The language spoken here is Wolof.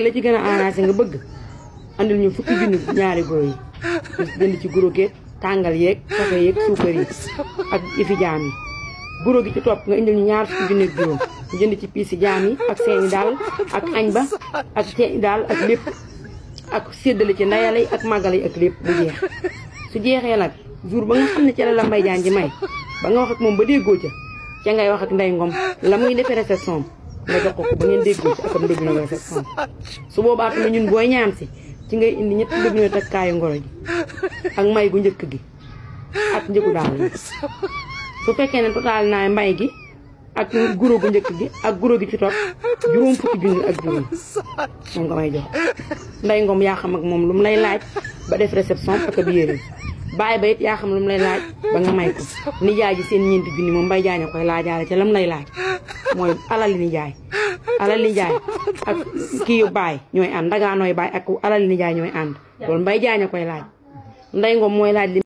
la ci gën a arrangé nga bëgg andil ñu fukki junni ñaari guro yi jënd ci guro geeg tàngal yeeg café yeeg suukar yi ak ifi jaam yi guro gi ci topp nga indil ñu ñaar fukki junni ak juróom ñu jënd ci piisi jaam yi ak seeni daal ak añ ba ak seeni daal ak lépp ak séddale ci ndayale yi ak màggale yi ak lépp bu jeex su jeexee nag jour ba nga xam ne ci la Mbaye Diagne ji may ba nga wax ak moom ba déggoo ca ngay wax ak Ndeye Ngom la muy defee réception nga jox ko ba ngeen déggoo ci akam ndëgg na réception su boobaa tamit ñun booy ñaan si ci ngay indi ñetti ndëgg na takkaayu ngoro ji ak may gu njëkk gi ak njëgu daal yi su fekkee ne total naa mbay gi ak guro gu njëkk gi ak guro gi ci topp juróom fukki junni ak juróom moom nga may jox Ndeye Ngom yaa xam ak moom lu mu lay laaj ba def réception ak ab yére bàyyi ba it yaa xam lu mu lay laaj ba nga may ko nijaay ji seen ñeenti junni moom Mbaye Diagne koy laajaale ca lam lay laaj mooy alali nijaay ak kii yu baay ñooy ànd ndagaanooy baay ak alali nijaay ñooy ànd loolu Mbaye Diagne koy laaj Ndeye Ngom mooy laaj